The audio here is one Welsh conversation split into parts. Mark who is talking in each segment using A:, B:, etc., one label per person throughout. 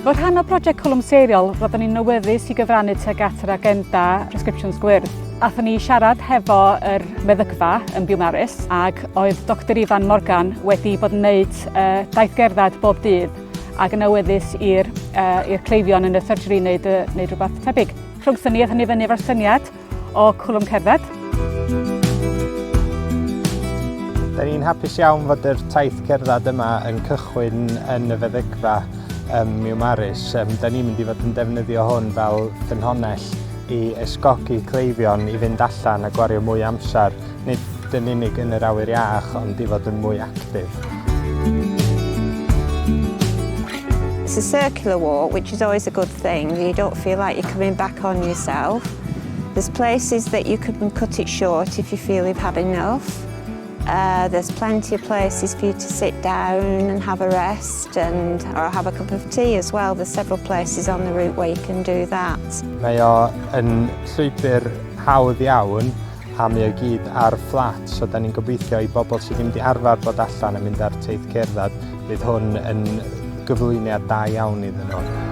A: Fel rhan o brosiect Cwlwm Seiriol, roeddwn ni'n awyddus i gyfrannu tuag at yr agenda prescriptions gwyrdd. Athon ni siarad hefo yr meddygfa yn Biwmaris ac oedd Doctor Ifan Morgan wedi bod yn wneud uh, daith gerdded bob dydd ac yn awyddus i'r uh, i'r cleifion yn y surgery wneud, uh, wneud rhywbeth tebyg. Rhwngthon ni, athon ni fyny efo'r syniad o Cwlwm Cerdded.
B: Da ni'n hapus iawn fod yr taith cerdded yma yn cychwyn yn y feddygfa ym Miwmaris. Um, da ni'n mynd i fod yn defnyddio hwn fel ffynhonnell i ysgogi cleifion i fynd allan a gwario mwy amser, nid yn unig yn yr awyr iach, ond i fod yn mwy actif.
C: It's a circular walk, which is always a good thing. You don't feel like you're coming back on yourself. There's places that you can cut it short if you feel you've had enough. There's plenty of places for you to sit down and have a rest and or have a cup of tea as well. There's several places on the route where you can do that.
B: Mae o yn llwybr hawdd iawn a mae o gyd ar fflat, so da ni'n gobeithio i bobl sydd ddim wedi arfer bod allan yn mynd ar teith cerdded, fydd hwn yn gyflwyniad da iawn iddyn nhw.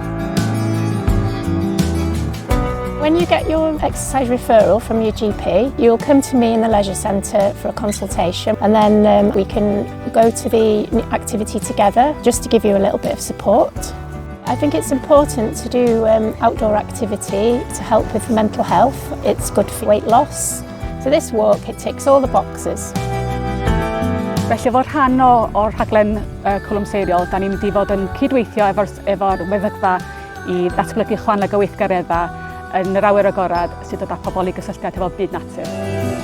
D: When you get your exercise referral from your GP, you'll come to me in the leisure centre for a consultation and then we can go to the activity together just to give you a little bit of support. I think it's important to do outdoor activity to help with mental health. It's good for weight loss. So this walk, it ticks all the boxes.
A: Felly fel rhan o, o'r rhaglen Cwlwm Seiriol, da ni'n mynd i fod yn cydweithio efo'r efo meddygfa i ddatblygu chwaneg o weithgareddau yn yr awyr agorad sydd dod â pobl i gysylltiad efo byd natur.